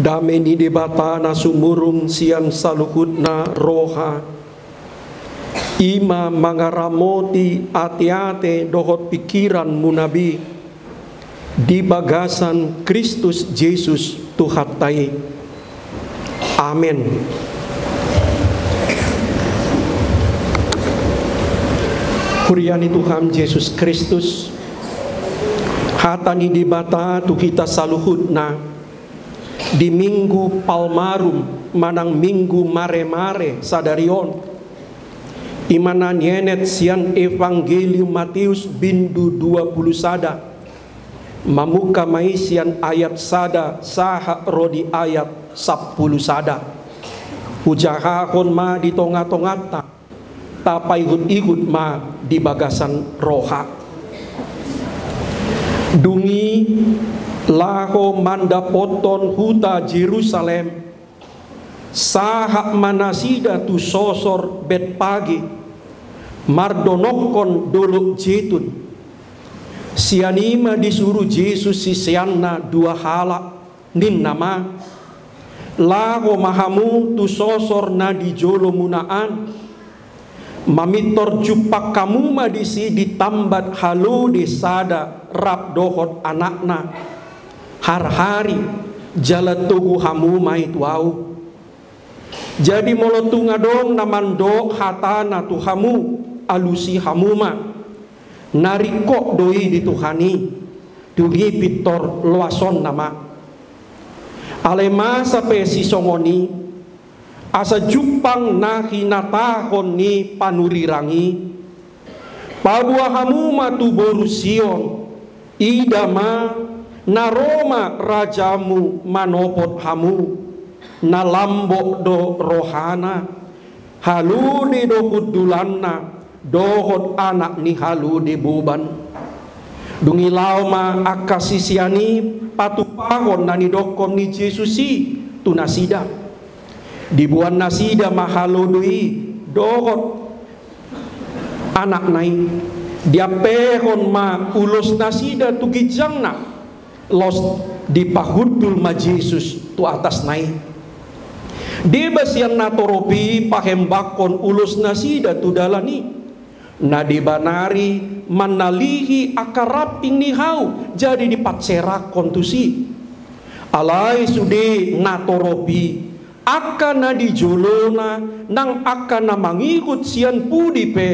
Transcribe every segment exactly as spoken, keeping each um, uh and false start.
Dame ni Debata na sumurung sian saluhutna roha, i ma mangaramoti ateate dohot pingkiranmuna be di bagasan Kristus Jesus Tuhanta i. Amen. Huria ni Tuhan Jesus Kristus, hata ni Debata tu hita saluhutna di Minggu Palmarum manang Minggu Maremare sadari on, i ma na nienet sian Evangelium Mateus bindu dua pulu sada, mamungka ma i sian ayat sada sahat ro di ayat sampulu sada. Hujahahon ma di tongatonganta, tapaihutihut ma di bagasan roha. Dung i laho mandapothon huta Jerusalem, sahat ma nasida tu sosor Betpage, mardonokkon Dolok Jetun. Sian i ma disuru Jesus siseanna dua halak, ninna ma: Laho ma hamu tu sosor na di jolomuna an, mamintor jumpang hamu ma disi ditambat halode sada rap dohot anakna. Harhari jala togu hamu ma i tu ahu. Jadi molo tung adong na mandok hatana tu hamu, alusi hamu ma. Na ringkot do i di Tuhan i, dung i pintor loasonna ma. Alai masa pe sisongon i, asa jumpang na hinatahon ni panurirang i: Paboa hamu ma tu boru Sion, ida ma, na ro ma rajamu manopot hamu, na lambok do rohana, halode do hundulanna, dohot anak ni halode boban. Dung i laho ma angka sisean i patupahon na nidokkon ni Jesus i tu nasida. Diboan nasida ma halode i dohot anakna i, diampehon ma ulos nasida tu ginjangna, laos dipahundul ma Jesus tu atasna i. Deba sian natorop i pahembanghon ulos nasida tu dalan i. Na deba nari manalihi angka ranting ni hau, jadi dipanserakhon tusi. Alai sude natorop i, angka na di jolona nang angka na mangihut sian pudi pe,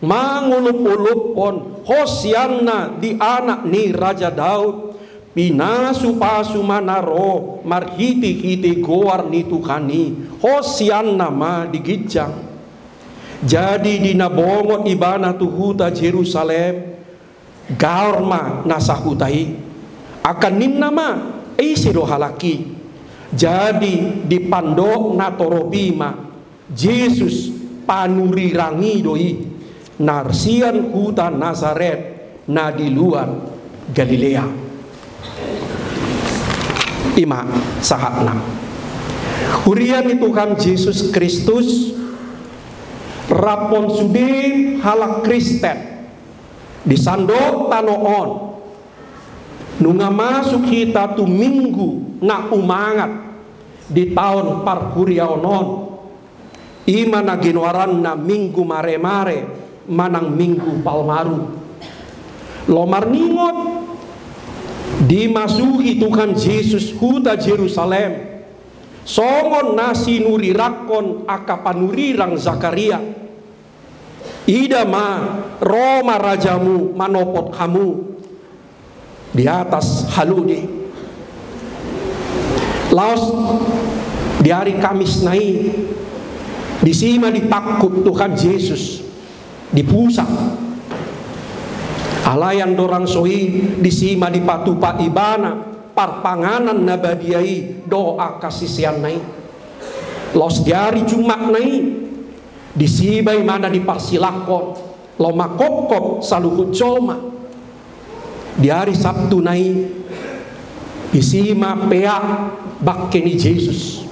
mangolopolophon hosianna di anak ni Raja Daud. Pinasupasu ma na ro marhitehite goar ni Tuhan i, hosianna ma di ginjang. Jadi di na bongot ibana tu huta Jerusalem, gaor ma na sahuta i. Angka ninna ma: Ise do halak i? Jadi dipandok natorop i ma: Jesus, panurirang i do i, na sian huta Nasaret na di luar Galilea. I ma sahatna. Huria ni Tuhan Jesus Kristus, rap on sude halak Kristen di sandok tano on, nunga masuk hita tu minggu na umangat di taon parhuriaon on, i ma na ginoaranna Minggu Maremare manang Minggu Palmarum. Laho marningot, dimasuhi Tuhan Jesus huta Jerusalem, songon na sinurirangkon angka panurirang Zakaria: Ida ma, ro ma rajamu manopot hamu di atas halode. Laos di ari Kamisna i, disi ma ditangkup Tuhan Jesus, dipusang. Alai andorang so i, disi ma dipatupa ibana parpanganan na badia i dohot angka siseanna i. Laos di ari Jumatna i, disi ma ibana diparsilangkon laho manghophop saluhut jolma. Di ari Sabtuna i, disi ma peak bangke ni Jesus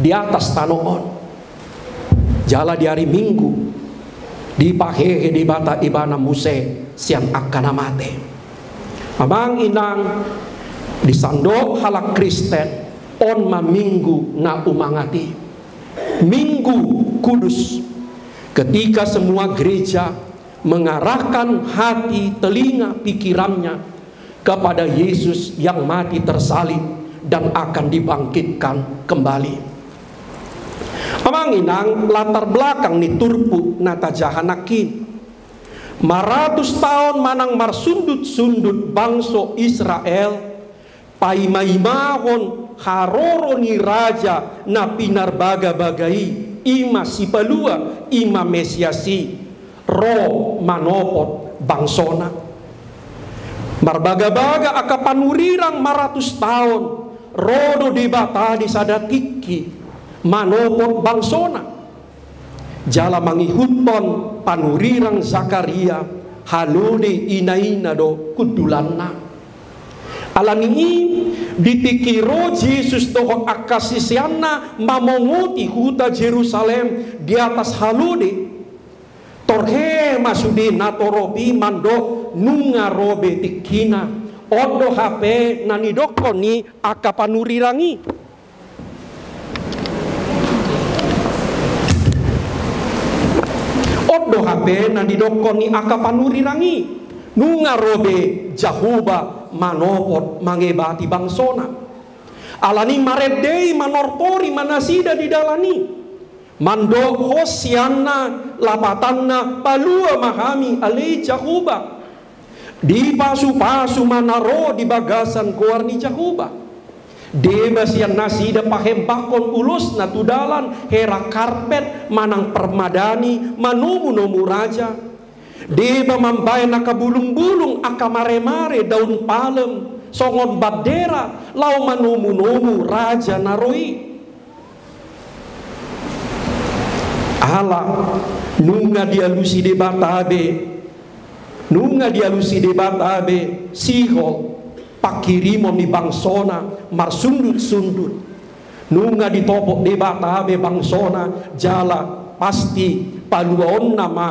di atas tano on. Jala di ari Minggu, dipahehe Debata ibana muse sian angka na mate. Amang inang, di sandok halak Kristen, On ma Minggu na umangat i, Minggu Kudus, ketika semua gereja mengarahkan hati, telinga, pikirannya kepada Yesus yang mati tersalib dan akan dibangkitkan kembali. Amang inang, latar belakang ni turpuk na tajaha nangkin, maratus taon manang marsundut-sundut bangso Israel paima-imahon haroro ni raja na pinarbagabaga i, i ma Sipalua, i ma Mesias i, ro manopot bangsona. Marbagabaga angka panurirang maratus taon, ro do Debata di sada tingki manopot bangsona. Jala mangihuthon panurirang Zakaria, halode inaina do hundulanna. Ala ni i, di tingki ro Jesus dohot angka siseanna mamongoti huta Jerusalem di atas halode, torhe ma sude natorop i mandok nunga ro be tingkina. On do hape na nidokkon ni angka panurirang i. On do hape na nidokkon ni angka panurirang i, nunga ro be Jahowa manopot mangebati bangsona. Ala ni i marende i, manortor i ma nasida di dalan i, mandok hosianna, lapatanna, palua ma hami ale Jahowa. Dipasupasu ma na ro di bagasan goar ni Jahowa. Deba sian nasida pahembanghon ulosna tu dalan hera karpet manang permadani manomunomu raja. Deba mambahen angka bulungbulung, angka maremare, daun palem songon bandera laho manomunomu raja na ro i. Ala nunga dialusi Debata be, nunga dialusi Debata be Sihol panghirimon ni bangsona marsundutsundut. Nunga ditopot Debata be bangsona, jala pasti paluaonna ma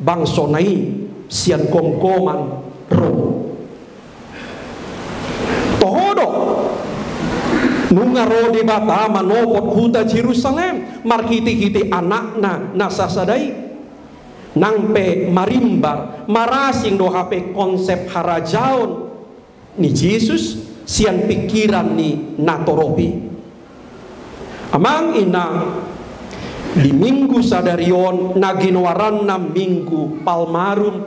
bangsona i sian gomgoman Rom. Toho do, nunga ro Debata manopot huta Jerusalem marhitehite Anakna na sasada i. Nang pe marimbar, marasing do hape konsep harajaon ni Jesus sian pingkiran ni natorop i. Amang inang, di Minggu sadari on na ginoaranna Minggu Palmarum,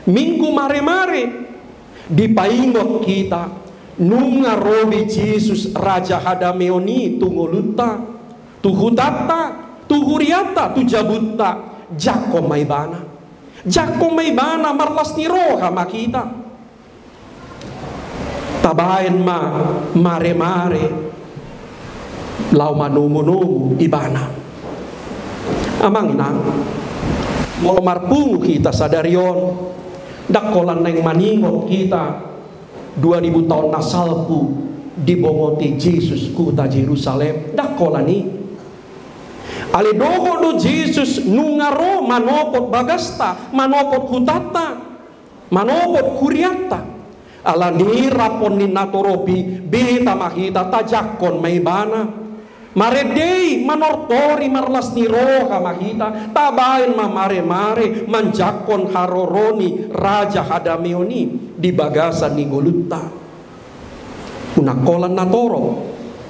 Minggu maremare, dipaingot hita nunga ro be Jesus Raja Hadameon i tu ngolunta, tu hutanta, tu hurianta, tu jabunta. Jangkon ma Ibana. Jangkon ma Ibana, marlas ni roha ma hita. Tabaen ma maremare laho manomunomu Ibana. Amang inang, molo marpungu hita sadari on, ndang holan naeng maningot hita dua ribu taon na salpu dibongoti Jesus huta Jerusalem, ndang holan i. Alai dohot do Jesus nunga ro manopot bagasta, manopot hutanta, manopot hurianta. Ala ni i rap on ni natorop i, beta ma hita, tajangkon ma Ibana. Marende i, manortor i, marlas ni roha ma hita, tabaen ma maremare manjangkon haroro ni Raja Hadameon i di bagasan ni ngolunta. Unang holan natorop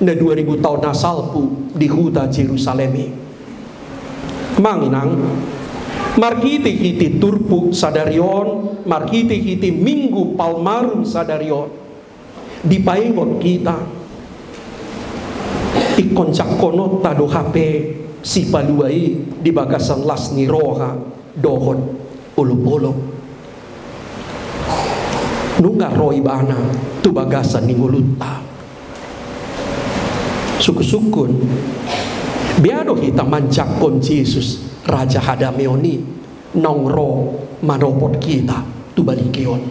na dua ribu taon na salpu di huta Jerusalem i. Amang inang, marhitehite turpuk sadari on, marhitehite Minggu Palmarum sadari on, dipaingot hita ingkon jangkononta do hape Sipalua i di bagasan las ni roha dohot olopolop. Nunga ro Ibana tu bagasan ni ngolunta. Sungkunsungkun, bea do hita manjangkon Jesus Raja Hadameon i naung ro manopot hita tu balike on?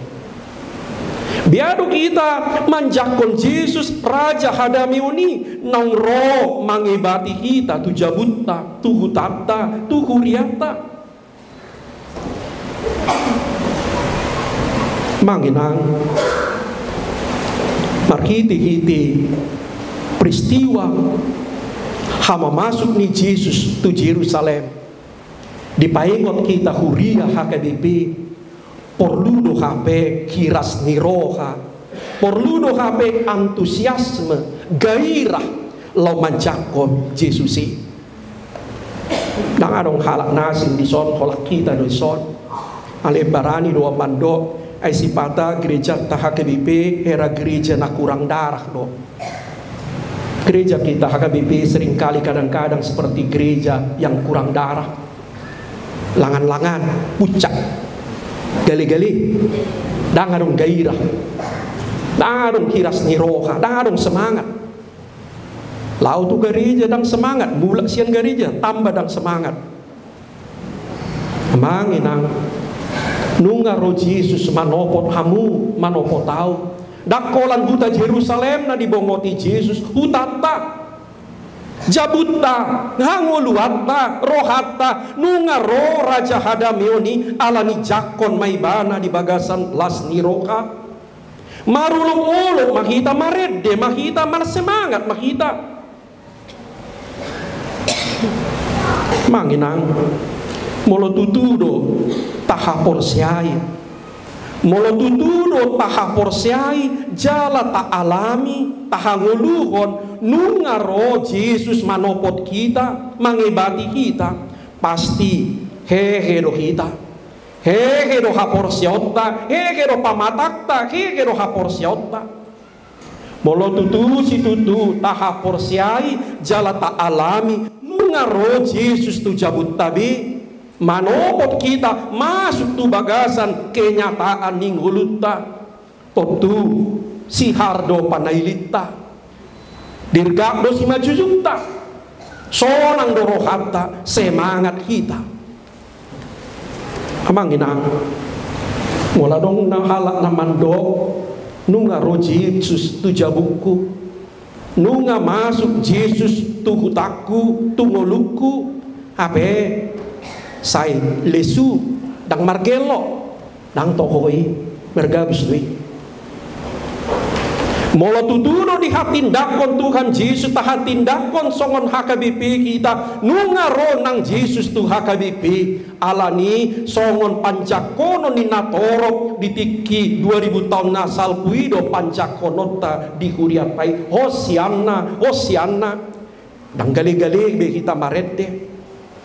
Bea do hita manjangkon Jesus Raja Hadameon i naung ro mangebati hita tu jabunta, tu hutanta, tu hurianta? Amang inang, marhitehite Peristiwa hamamasuk ni Jesus tu Jerusalem dipaingot hita huria H K B P. Porlu do hape hiras ni roha, porlu do hape antusiasme, gairah laho manjangkon Jesus i. Ndang adong halak na asing dison, holan hita do dison. Alai barani do au mandok, ai sipata gerejanta H K B P hera gereja na kurang darah do. Gereja kita H K B P seringkali kadang-kadang seperti gereja yang kurang darah. Langan-langan, pucak, gale-gale, ndang adong gairah, ndang adong hiras ni roha, ndang adong semangat. Laho tu gareja ndang semangat, mulak sian gareja tamba ndang semangat. Amang inang, nunga ro Jesus manopot hamu, manopot au. Ndang holan huta Jerusalem na dibongoti Jesus, hutanta, jabunta, hangoluanta, rohanta, nunga ro Raja Hadameon i ala ni jangkon ma ibana di bagasan las ni roha. Marolop-olop ma hita, marende ma hita, marsemangat ma hita. Amang inang, molo tutu do tahaporseai, molo tutu do tahaporseai jala taalami, tahangoluhon, nunga ro Jesus manopot hita, mangebati hita, pasti hehe do hita. Hehe do haporseaonta, hehe do pamatangta, hehe do haporseaonta. Molo tutu situtu tahaporseai jala taalami, nunga ro Jesus tu jabunta be, manopot hita masuk tu bagasan kenyataan ni ngolunta. Tontu sihar do panailinta. Dirgak do simanjujungta. Sonang do rohanta, semangat hita. Amang inang, molo adong na halak na mandok, nunga ro Jesus tu jabungku, nunga masuk Jesus tu hutangku, tu ngolungku, hape sai lesu, ndang margellok, ndang toho i, margabus do i. Molo tutu do dihatindanghon Tuhan Jesus, tahatindanghon songon H K B P hita, nunga ro nang Jesus tu H K B P, ala ni songon panjangkonon ni natorop di tingki dua ribu taon na salpu i do panjangkononta di hurianta i, Hosianna, Hosianna. Ndang gale-gale be hita marende,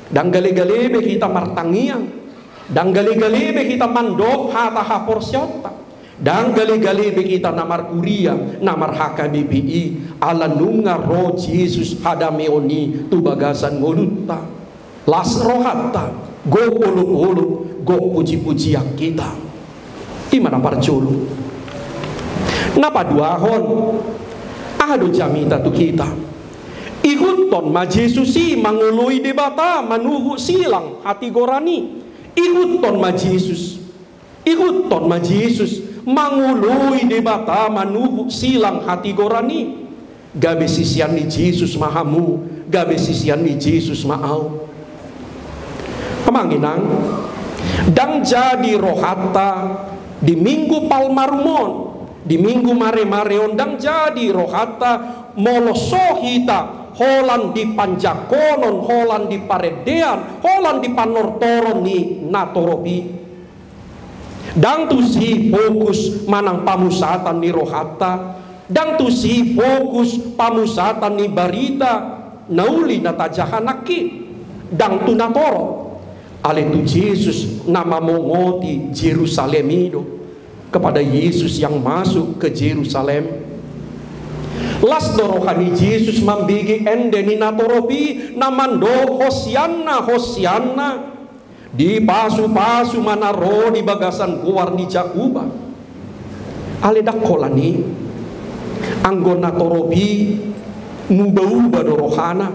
ndang gale-gale be hita martangiang, ndang gale-gale be hita mandok hata haporseaonta, ndang gale-gale be hita na marhuria, na mar-H K B P I, ala nunga ro Jesus Hadameon i tu bagasan ngolunta. Las rohanta, gok olop-olop, gok puji-pujian hita. I ma na parjolo. Na paduahon, aha do jamita tu hita? Ihuthon ma Jesus i mangoloi Debata manuhuk silang hatigoran i. Ihuthon ma Jesus. Ihuthon ma Jesus mangoloi Debata manuhuk silang hatigoran i. Gabe sisean ni Jesus ma hamu, gabe sisean ni Jesus ma au. Amang inang, ndang jadi rohanta di Minggu Palmarum on, di Minggu Maremare on, ndang jadi rohanta molo so hita holan di panjangkonon, holan di parendean, holan di panortoron ni natorop i. Ndang tusi fokus manang pamusatan ni rohanta, ndang tusi fokus pamusatan ni barita na uli na tajaha nangkin, ndang tu natorop, alai tu Jesus na mamongoti Jerusalem i do, kepada Yesus yang masuk ke Jerusalem. Las do roha ni Jesus mambege ende ni natorop i na mandok Hosianna, Hosianna. Dipasu-pasu ma na ro di bagasan goar ni Jahowa. Alai ndang holan i, anggo natorop i muba-uba do rohana.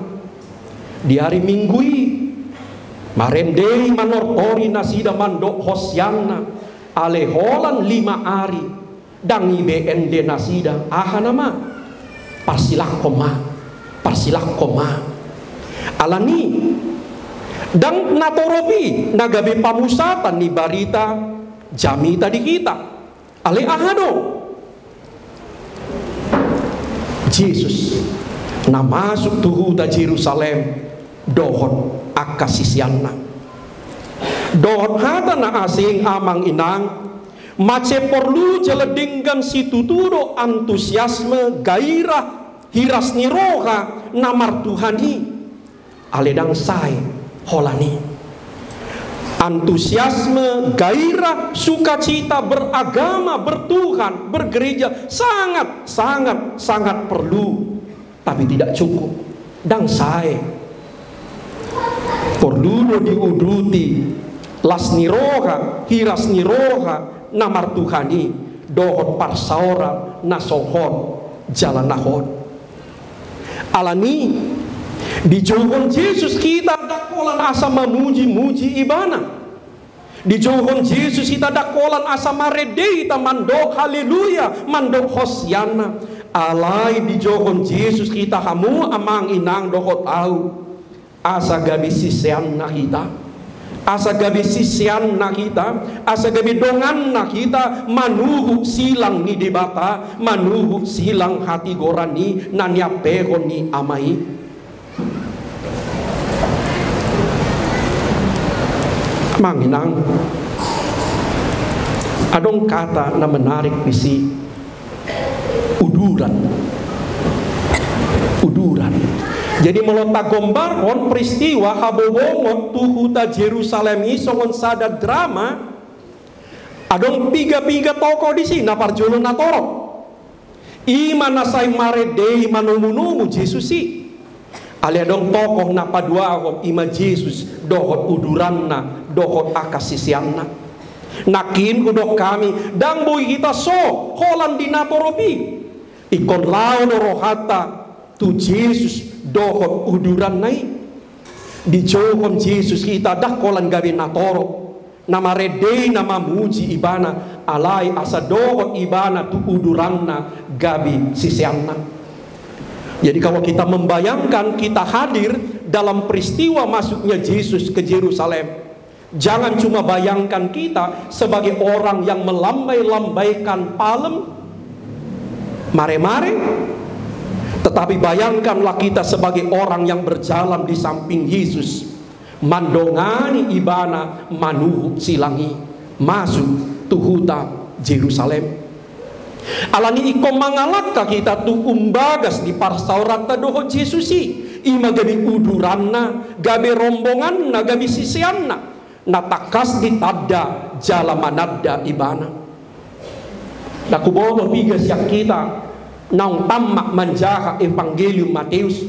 Di ari Minggu i marende i manortori nasida mandok Hosianna, alai holan lima ari. Ndang ibe ende nasida, aha nama? Parsilakhon ma, parsilakhon ma. Alani ndang natorop i na gabe pamusatan ni barita jamita di hita. Alai aha do? Jesus. na masuk tu huta Jerusalem dohot angka siseanna. Dohot hata na asing, amang inang, mansai porlu jala denggan situtu do antusiasme, gairah, hiras ni roha na martuhan i. Alai ndang sae holan i. Antusiasme, gairah, sukacita beragama, bertuhan, bergereja sangat, sangat, sangat perlu. Tapi tidak cukup. Ndang sae. Porlu do diuduti las ni roha, hiras ni roha na martuhan i dohot parsaoran na songon on jala na hot. Alani i, dijouhon Jesus hita ndang holan asa mamuji-muji Ibana. Dijouhon Jesus hita ndang holan asa marende hita mandok haleluya, mandok hosianna. Alai dijouhon Jesus hita, hamu amang inang dohot ahu, asa gabe siseanna hita. Asa gabe siseanna hita, asa gabe donganna hita manuhuk silang ni Debata, manuhuk silang hatigoran i na niampehon ni Ama i. Amang inang, adong kata na menarik disi. Uduran. Uduran. Jadi molo tagombarhon peristiwa habobongon tu huta Jerusalem i songon sada drama, adong piga-piga tokoh disi. Na parjolo natorop, i ma na sai marende i, manomu-nomu Jesus i. Alai adong tokoh na paduahon, i ma Jesus dohot uduranna dohot angka siseanna. Nangkin hudok hami, ndang boi hita so holan di natorop i. Ingkon laho do rohanta tu Jesus dohot uduranna i. Dijouhon Jesus hita ndang holan gabe natorop, na marende i, na mamuji Ibana, alai asa dohot Ibana tu uduranna gabe siseanna. Jadi kalau kita membayangkan kita hadir dalam peristiwa masuknya Jesus ke Jerusalem, jangan cuma bayangkan kita sebagai orang yang melambai-lambaikan palem, mare-mare, tetapi bayangkanlah kita sebagai orang yang berjalan di samping Yesus, mandongani Ibana manuhuk silang i masuk tu huta Jerusalem. Alani i ingkon mangalangka hita tu umbagas di parsaoranta dohot Jesus i, i ma gabe uduranna, gabe rombonganna, gabe siseanna, na tangkas ditanda jala mananda Ibana. Ndang huboto piga sian hita naung tammak manjaha Evangelium Mateus.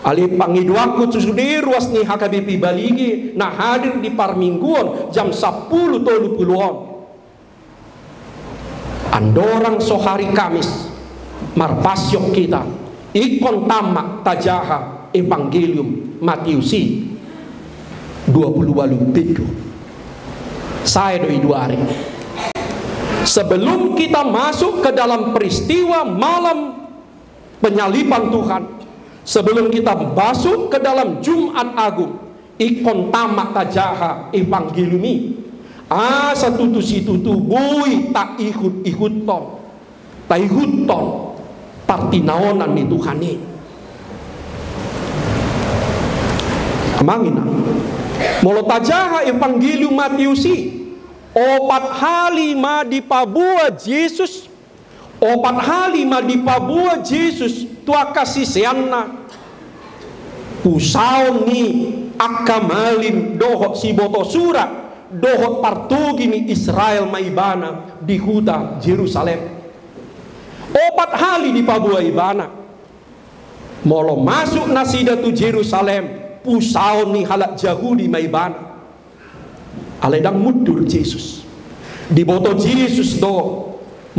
Alai pangidoanku tu sude ruas ni H K B P Balige na hadir di parmingguon jam sampulu tolu pulu on. Andorang so hari Kamis, marpasiok hita, ingkon tammak tajaha Evangelium Mateus i dua pulu ualu bindu. Sae do i dua ari. Sebelum kita masuk ke dalam peristiwa malam penyaliban Tuhan, sebelum kita masuk ke dalam Jumat Agung, ingkon tammak tajaha Evangelium i, asa tutu situtu boi taihut-ihuthon, taihuthon partinaonan ni Tuhan i. Amang inang, molo tajaha Evangelium Mateus i, opat hali ma dipaboa Jesus Opat hali ma dipaboa Jesus tu angka siseanna. Pusaon ni angka malim dohot siboto surat dohot partogi ni Israel ma Ibana di huta Jerusalem. Opat hali dipaboa Ibana. Molo masuk nasida tu Jerusalem, pusaon ni halak Jahudi ma Ibana. Alai ndang mundur Jesus. Diboto Jesus do,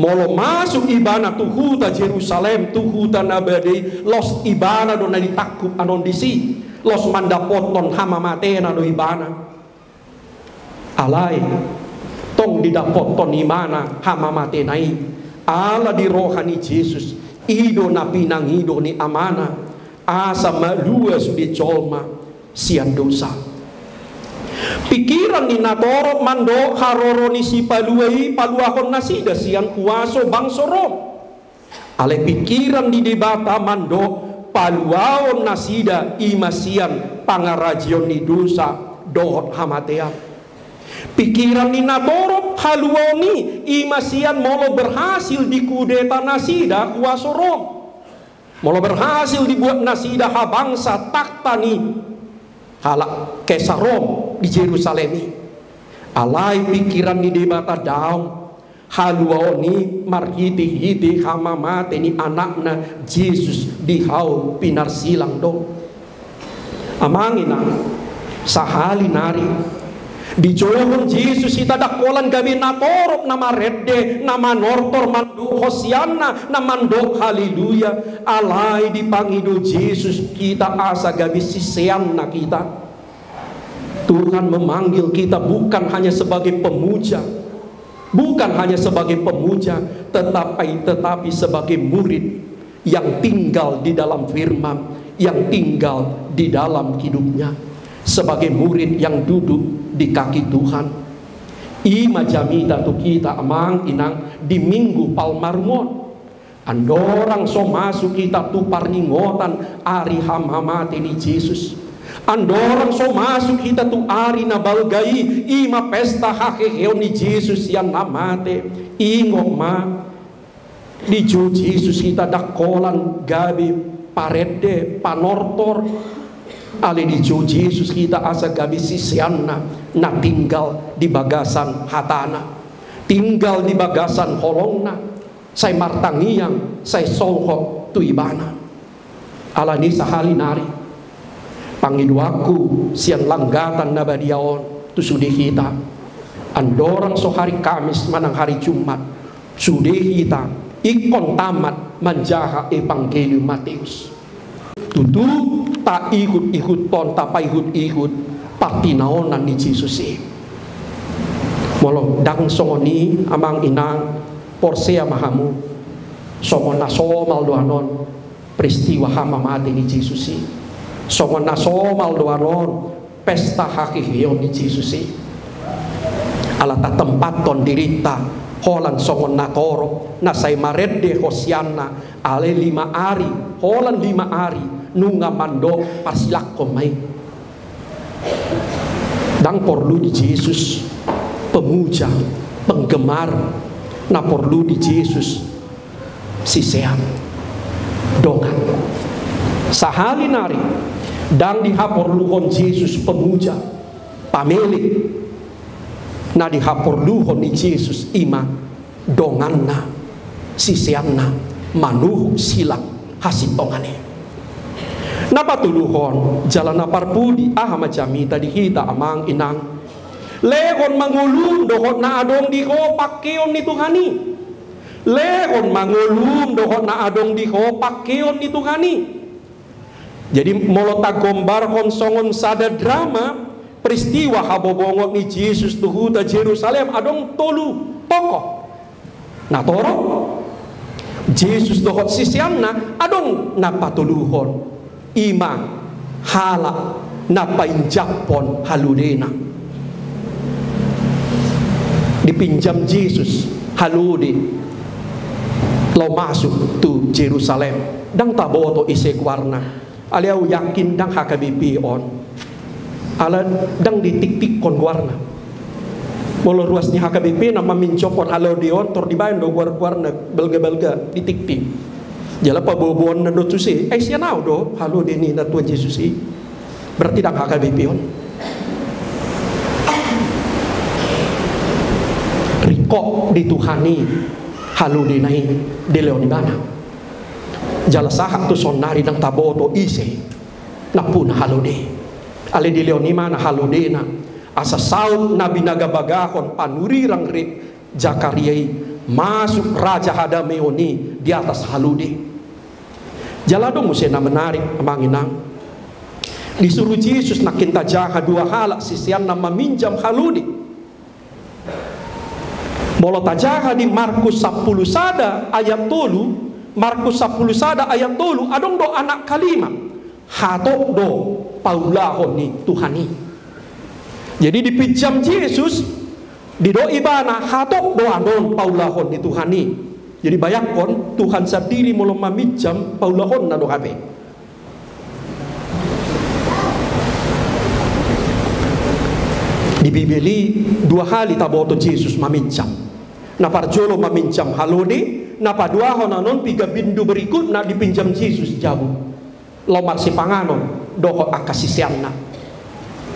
molo masuk Ibana tu huta Jerusalem, tu huta na bade i, laos Ibana do na ditangkup annon disi, laos mandapothon hamamatena do Ibana. Alai tong didapothon Ibana hamamatena i, ala di roha ni Jesus, i do na pinangido ni Amana, asa malua sude jolma sian dosa. Pikiran ni natorop mandok haroro ni Sipalua i paluahon nasida sian huaso bangso Rom. Alai pikiran ni Debata mandok paluaon nasida i ma sian pangarajeon ni dosa dohot hamatean. Pikiran ni natorop haluaon i, i ma sian molo berhasil dikudeta nasida kuaso Rom. Molo berhasil dibuat nasida habangsa takhta ni halak Kesar Rom di Jerusalem i. Alai pikiran ni Debata daong, haluaon i marhitehite hamamate ni Anakna Jesus di hau pinarsilang do. Amang inang, sahali nari dijouhon Jesus hita dangkolan gabe natorop na marende, na manortor mandok Hosianna, na mandok Haleluya. Alai dipangido Jesus hita asa gabe siseanna hita. Tuhan memanggil kita bukan hanya sebagai pemuja, bukan hanya sebagai pemuja, tetapi, tetapi sebagai murid yang tinggal di dalam firman, yang tinggal di dalam hidupnya, sebagai murid yang duduk di kaki Tuhan. I ma jamita tu hita, amang inang, di Minggu Palmarum on. Andorang so masuk hita tu parningotan ari hamamate ni Jesus, andorang so masuk hita tu ari na balga i, i ma pesta haheheon ni Jesus sian na mate, ingot ma, dijou Jesus hita dangkolan gabe parende, panortor. Alai dijou Jesus hita asa gabe siseanna na tinggal di bagasan hatana, tinggal di bagasan holongna, sai martangiang, sai solhot tu Ibana. Alani sahali nari, pangidoanku sian langgatan na badia on tu sude hita, andorang so hari Kamis manang hari Jumat, sude hita ingkon tamat manjaha Evangelium Mateus. Tutu taihut-ihuthon, tapaihut-ihut partinaonan ni Jesus i. Molo ndang songon i, amang inang, porsea ma hamu, songon na somal do anon peristiwa hamamate ni Jesus i. Songon na somal do anon pesta haheheon ni Jesus i. Ala tatempathon dirinta holan songon natorop, na sai marende Hosianna, alai lima ari, holan lima ari nunga mandok parsilanghon ma i. Ndang porlu di Jesus pemuja, penggemar, na porlu di Jesus sisean, dongan. Sahali nari, ndang dihaporluhon Jesus pemuja, pamele. Na dihaporluhon ni Jesus i ma donganna, siseanna, manuhuk silang hasintongan i. Na patoluhon jala na parpudi, aha ma jamita di hita, amang inang? Lehon ma ngolum dohot na adong di ho pangkeon ni Tuhan i. Lehon ma ngolum dohot na adong di ho pangkeon ni Tuhan i. Jadi, molo tagombarhon songon sada drama, peristiwa habobongot ni Jesus tu huta Jerusalem, adong tolu tokoh. Na torop, Jesus dohot siseanna, adong na patoluhon. I ma halak na painjamhon halodena. Dipinjam Jesus halode laho masuk tu Jerusalem. Ndang taboto ise goarna. Alai ahu yakin ndang H K B P on. Ala ndang ditiktikhon goarna. Molo ruas ni H K B P na maminjamhon halode on, tor dibaen do goar-goarna balga-balga, ditiktik. Jala paboaboanna do tusi, ai sian ahu do halode ni na Tuhan Jesus i. Berarti ndang H K B P on. Ringkot di Tuhan i halodena i dilehon ibana. Jala sahat tu saonnari ndang taboto ise nampuna halode. Alai dilehon ibana halodena, asa saut na binagabagahon panurirang ni Zakaria i, masuk raja hadameon i di atas halode. Jala adong muse na menarik, amang inang. Disuru Jesus nangkin tajaha dua halak siseanna maminjam halode. Molo tajaha di Markus sampulu sada ayat tolu, Markus sampulu sada ayat tolu, adong do anak kalima. Hatop do paulahon ni Tuhan i. Jadi dipinjam Jesus, didok ibana, hatop do anon paulahon ni Tuhan i. Jadi bayangkon, Tuhan sandiri molo maminjam, paulahonna do hape. Di Bibel i dua hali taboto Jesus maminjam. Na parjolo maminjam halode, na paduahon annon piga bindu berikutna dipinjam Jesus jabu. Laho marsipanganon dohot angka siseanna.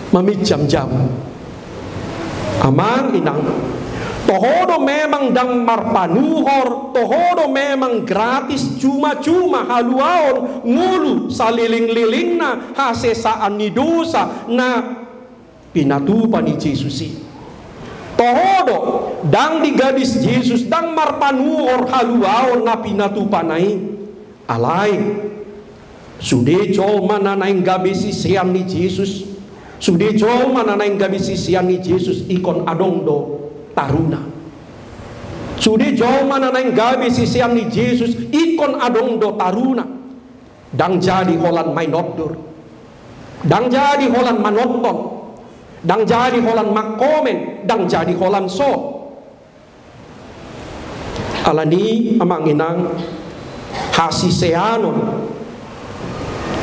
Maminjam jabu. Amang inang, toho do memang ndang marpanuhor, toho do memang gratis, cuma-cuma haluaon ngolu salelenglelengna hasesaan ni dosa na pinatupa ni Jesus i. Toho do, ndang digadis Jesus, ndang marpanuhor haluaon na pinatupana i. Alai, sude jolma na naeng gabe sisean ni Jesus, sude jolma na naeng gabe sisean ni Jesus ingkon adong do taruna. Sude jolma na naeng gabe sisean ni Jesus ingkon adong do taruna. Ndang jadi holan main outdoor. Ndang jadi holan manonton. Ndang jadi holan mangkomen. Ndang jadi holan so. Alani, amang inang, hasiseanon,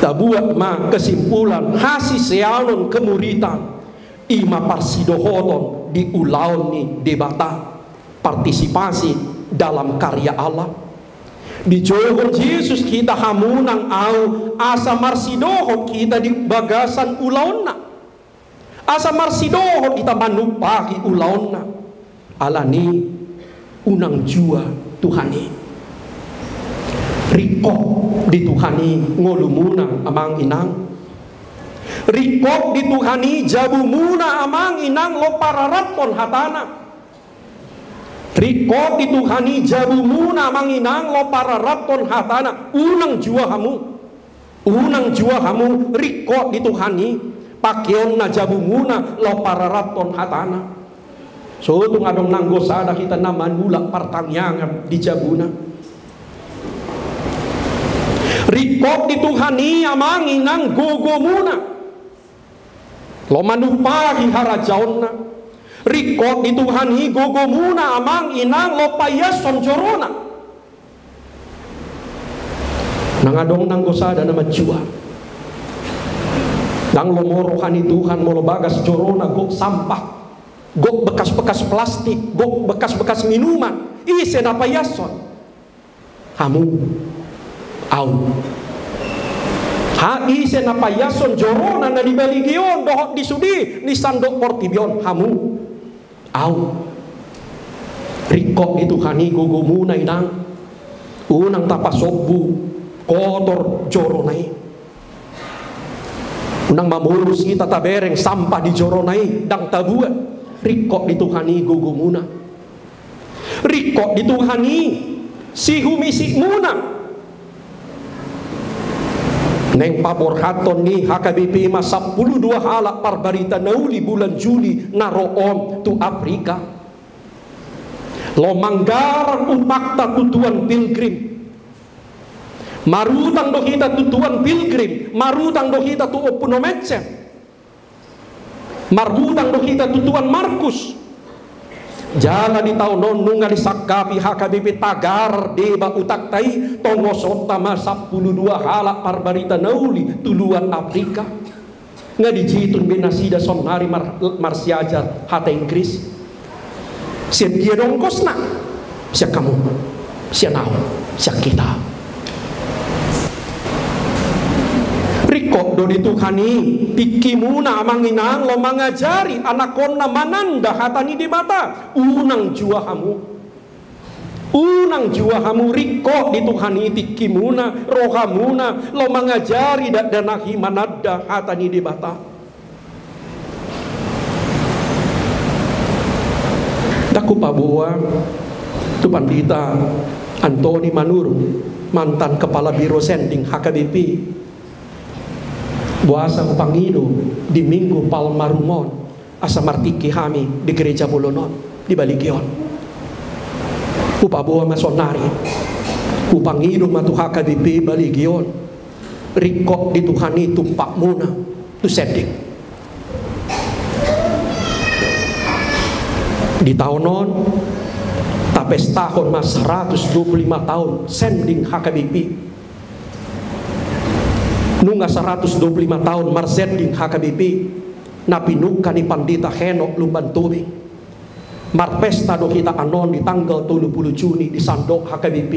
tabuat ma kesimpulan, hasiseanon, kemuritan, i ma parsidohoton di ulaon ni Debata, partisipasi dalam karya Allah. Dijohon Jesus hita, hamu nang ahu, asa marsidohot hita di bagasan ulaonna. Asa marsidohot hita manumpahi ulaonna. Alani, unang jua Tuhan i. Ringkot di Tuhan i ngolumuna, amang inang. Ringkot di Tuhan i jabumuna, amang inang, laho pararathon hatana. Ringkot di Tuhan i jabumuna, amang inang, laho pararathon hatana. Unang jua hamu. Unang jua hamu. Ringkot di Tuhan i pakeonna jabumuna laho pararathon hatana. So tung adong nanggo sada hita na manulak partangiangan di jabuna. Ringkot di Tuhan i, amang inang, gogomuna laho manumpahi harajaonna. Ringkot di Tuhan i gogomuna, amang inang, laho paiashon jorona. Nang adong nanggo sada na manjua. Ndang lomo roha ni Tuhan molo bagas jorona gok sampah, gok bekas-bekas plastik, gok bekas-bekas minuman. Ise na paiashon? Hamu. Ahu. Ha, ise na paiashon jorona na di balige on dohot di sude ni sandok portibi on? Hamu. Ahu. Ringkot di Tuhan i gogomuna, inang. Unang tapasombu kotor jorona i. Unang mamolus hita tabereng sampah di jorona i, ndang tabuat. Ringkot di Tuhan i gogomuna. Ringkot di Tuhan i sihumisikmuna. Naeng paborhathon ni H K B P ma sampulu dua halak parbarita na uli bulan Juli na ro on tu Afrika. Laho manggarar upahta tu tuan pilgrim. Marutang do hita tu tuan pilgrim, marutang do hita tu Ompu Nomensen. Marhutang do hita tu tuan Markus. Jala di taon on nunga disangkapi H K B P tagar deba utangta i, tongosonta ma sampulu dua halak parbarita na uli tu luat Afrika. Nga dijitun be nasida saonnari mar-, marsiajar hata Inggris. Sian dia do ongkosna? Sian hamu, sian ahu, sian hita. Ringkot do di Tuhan i tingkimuna, amang inang, laho mangajari anakkonna mananda hata ni Debata. Unang jua hamu. Unang jua hamu. Ringkot di Tuhan i tingkimuna, rohamuna, laho mangajari dakdanak i mananda hata ni Debata. Ndang hupaboa tu Pandita Antoni Manurung, mantan kepala biro sending H K B P, boasa hupangido di Minggu Palmarum on asa martingki hami di gereja bolon on, di balige on. Hupaboa ma saonnari, hupangido ma tu H K B P balige on. Ringkot di Tuhan i tumpakmuna tu sending. Di taon on tapestahon ma saratus dua pulu lima taon sending H K B P. Nunga saratus dua pulu lima taon marsending H K B P. na pinungka ni Pandita Henok Lumban Tobing. Marpesta do hita annon di tanggal tolu pulu Juni di sandok H K B P,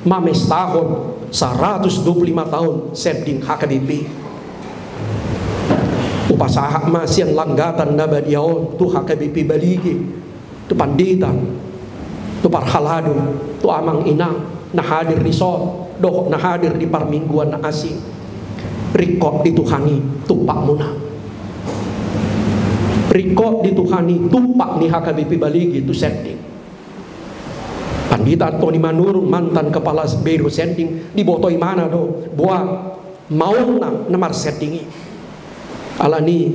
mamestahon saratus dua pulu lima taon sending H K B P. Hupasahat ma sian langgatan na badia on tu H K B P Balige, tu pandita, tu parhalado, tu amang inang na hadir dison dohot na hadir di parmingguan na asing. Ringkot di Tuhan i tumpakmuna. Ringkot di Tuhan i tumpak ni H K B P Balige tu sending. Pandita Antoni Manurung, mantan kepala biro sending, diboto ibana do boha maulna na marsending i. Alani i,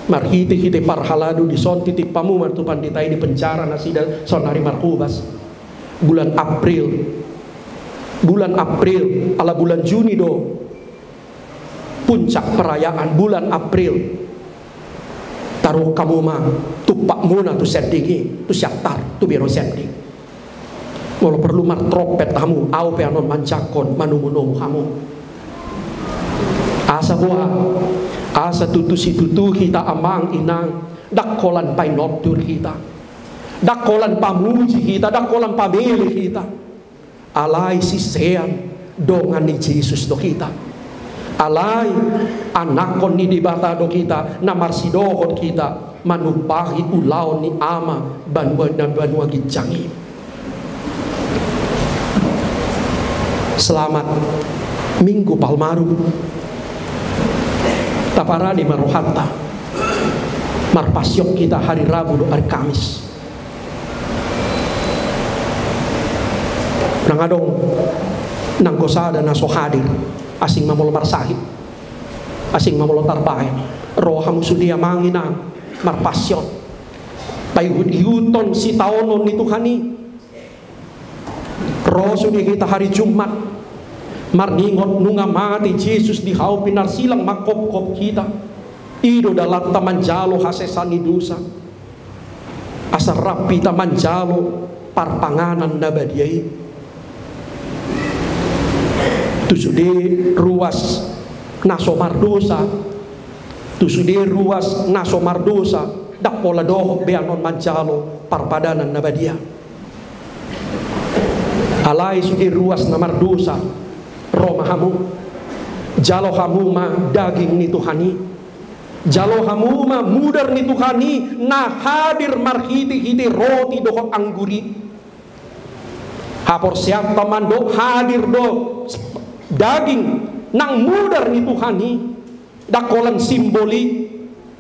marhitehite parhalado dison, titip hamu ma tu pandita i di penjara nasida saonnari marhobas. Bulan April, bulan April, ala bulan Juni do puncak perayaan, bulan April. Taruhon hamu ma tumpakmuna tu sending i, tu Siantar, tu biro sending. Molo porlu martrompet hamu, ahu pe annon manjangkon, manumunumu hamu. Asa boha? Asa tutu situtu hita, amang inang, ndang holan painontur hita, ndang holan pamuji hita, ndang holan pamele hita. Alai sisean dongan ni Jesus do hita. Alai anakhon ni Debata do hita, na marsidohot hita manumpahi ulaon ni Ama banua, na banua ginjang i. Selamat Minggu Palmarum. Taparade ma rohanta. Marpassion hita hari Rabu dohot hari Kamis. Nang adong nanggo sada na so hadir, asing ma molo marsahit, asing ma molo tarbahen. Ro hamu sude, amang inang, marpassion, paihut-ihuthon sitaonon ni Tuhan i. Ro sude hita hari Jumat, marningot nunga mate Jesus di hau pinarsilang, manghophop hita. I do dalanta manjalo hasesaan ni dosa. Asa rap hita manjalo parpanganan na badia i. Tu sude ruas na so mardosa, tu sude ruas na so mardosa, ndang pola dohot be annon manjalo parpadanan na badia. Alai sude ruas na mardosa, ro ma hamu, jalo hamu ma daging ni Tuhan i. Jalo hamu ma mudar ni Tuhan i na hadir marhitehite roti dohot anggur i. Haporseaonta mandok hadir do daging nang mudar ni Tuhan i. Ndang holan simbol i.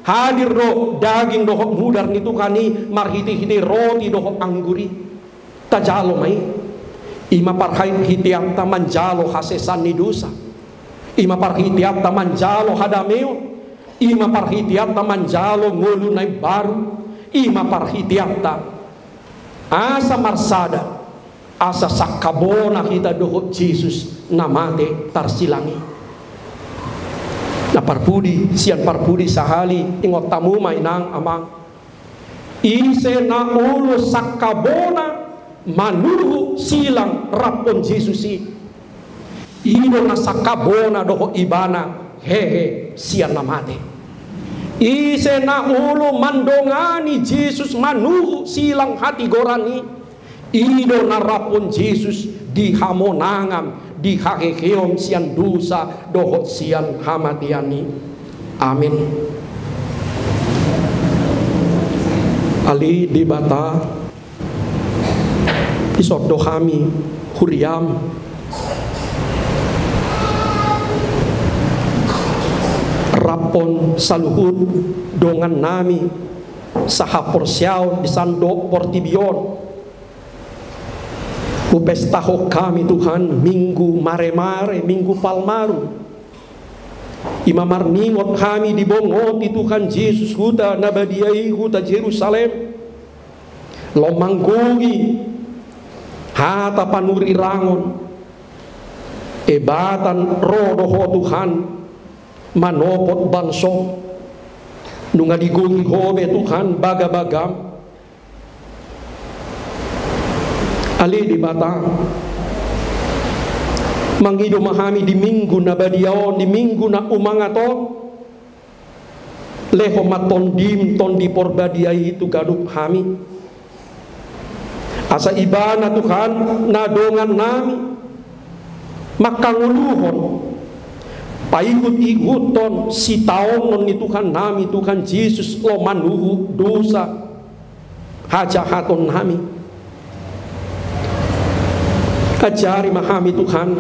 Hadir do daging dohot mudar ni Tuhan i marhitehite roti dohot anggur i. Tajalo ma i. I ma parhiteanta manjalo hasesaan ni dosa. I ma parhiteanta manjalo hadameon. I ma parhiteanta manjalo ngolu na imbaru. I ma parhiteanta asa marsada, asa sangkabona hita dohot Jesus na mate tarsilang i. Na parpudi sian parpudi sahali, ingot hamu ma, inang, amang. Ise na olo sangkabona manuhuk silang raphon Jesus i, i do na sangkabona dohot ibana hehe sian na mate. Ise na olo mandongani Jesus manuhuk silang hatigoran i, i do na raphon Jesus di hamonangan, di haheheon sian dosa dohot sian hamatean i. Amin. Ale Debata, dison do hami huriaM, raphon saluhut dongannami sahaporseaon di sandok portibi on. Hupestahon hami, Tuhan, Minggu Maremare, Minggu Palmarum. I ma marningot hami dibongoti Tuhan Jesus huta na badia i, huta Jerusalem, laho manggohi hata panurirangon. Ebatan ro do Ho, Tuhan, manopot bangsoM. Nunga digohi Ho be, Tuhan, bagabagaM. Ale Debata, mangido ma hami di Minggu na badia on, di Minggu na umangat on, Lehon ma Tondim, Tondi Porbadia i tu ganup hami. Asa Ibana Tuhan na dongannami mangkangoluhon, paihut-ihuthon sitaonon ni Tuhannami Tuhan Jesus laho manuhuk dosa hajahatonnami. Ajari ma hami Tuhan,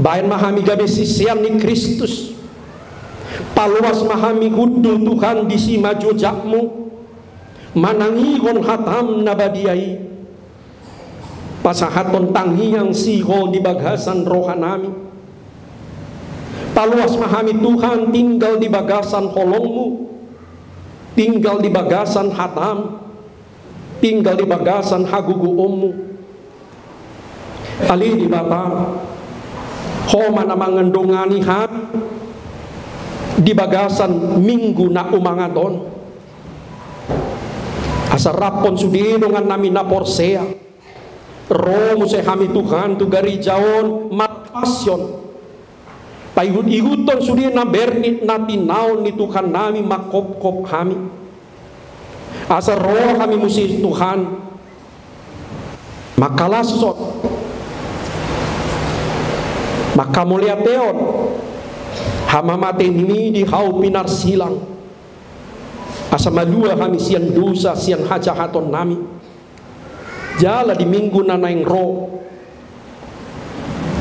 baen ma hami gabe sisean ni Kristus. Paloas ma hami hundul Tuhan disi ma jojak-Mu, manangihon hataM na badia i, pasahathon tangiang sihol di bagasan rohanami. Paloas ma hami Tuhan tinggal di bagasan holong-Mu, tinggal di bagasan hataM, tinggal di bagasan hagogoon-Mu. Ale Debata, Ho ma na mangandongani hami di bagasan minggu na umangat on. Asa raphon sude dongannami na porsea, ro muse hami Tuhan tu gareja on marpassion, paihut-ihuthon sude na bernit na tinaon ni Tuhannami manghophop hami. Asa ro hami muse Tuhan, mangkalashon, mangkamauliateon hamamatemi di hau pinarsilang. Asa malua hami sian dosa, sian hajahatonnami. Jala di minggu na naeng ro,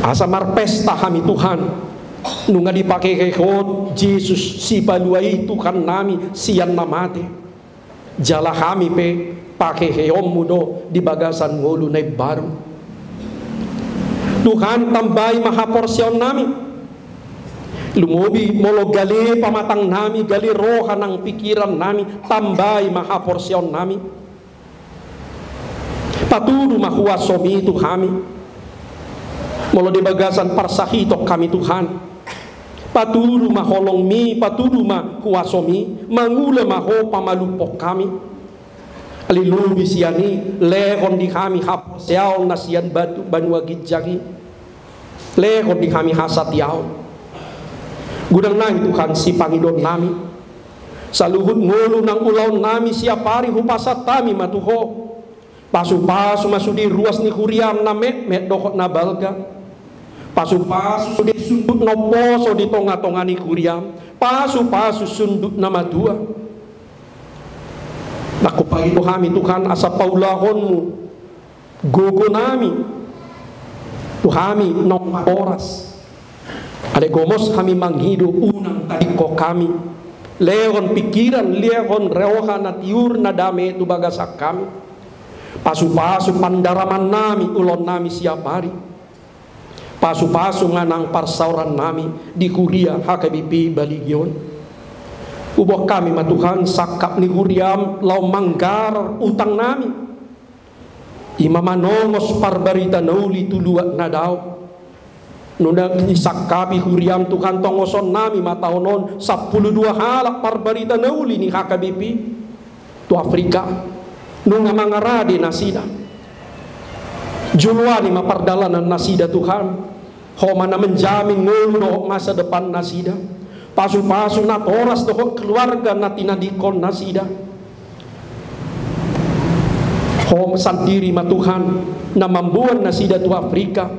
asa marpesta hami Tuhan, nunga dipahehe Ho Jesus Sipalua i Tuhannami sian na mate. Jala hami pe paheheonmu do di bagasan ngolu na imbaru. Tuhan, tambai ma haporseaonnami. Lumobi molo gale pamatangnami, gale roha nang pikirannami, tambai ma haporseaonnami. Patudu ma huasomi tu hami. Molo di bagasan parsahiton hami Tuhan, patudu ma holongmi, patudu ma huasomi, mangula ma ho pamalumhon hami. Alai lobi sian i, lehon di hami haporseaon na sian batu banua ginjang i. Lehon di hami hasatiaon. Godang nai Tuhan sipangidoonnami. Saluhut ngolu nang ulaonnami siapari hupasahat hami ma tu ho. Pasupasu ma sude ruas ni huriam na metmet dohot na balga. Pasupasu sude sundut na umposo di tongatonga ni huriam. Pasupasu sundut na matua. Nang hupangido hami Tuhan asa paulahonmu gogonami tu hami naung matoras. Alai gomos hami mangido, unang tadingkon hami. Lehon pikiran, lehon roha na tiur na dame tu bagasan hami. Pasupasu pandaramannami, ulaonnami siapari. Pasupasu ma nang parsaorannami di huria H K B P Balige on. Huboan hami ma Tuhan sangkap ni huriam laho manggarar utangnami. I ma manongos parbarita na uli tu luat na dao. Nunga disangkapi huriam Tuhan, tongosonnami ma taon on sampulu dua halak parbarita na uli ni H K B P tu Afrika. Nunga mangarade nasida. Joloani ma pardalanan nasida Tuhan. Ho ma na menjamin ngolu dohot masa depan nasida. Pasupasu natoras dohot keluarga na tinadingkon nasida. Ho sandiri ma Tuhan na mamboan nasida tu Afrika,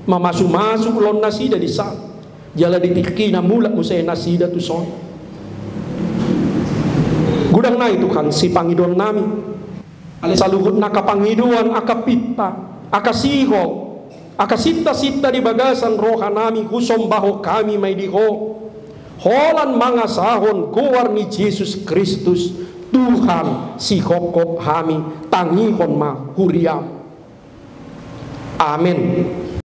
mamasumasu ulaon nasida dison. Jala di tingki na mulak muse nasida tuson. Godang nai Tuhan sipangidoonnami. Alai saluhut angka pangidoan, angka pinta, angka sihol, angka sintasinta di bagasan rohanami, husombahon hami ma i di Ho. Holan mangasahon goar ni Jesus Kristus, Tuhan sihophop hami, tangihon ma huriam. Amen.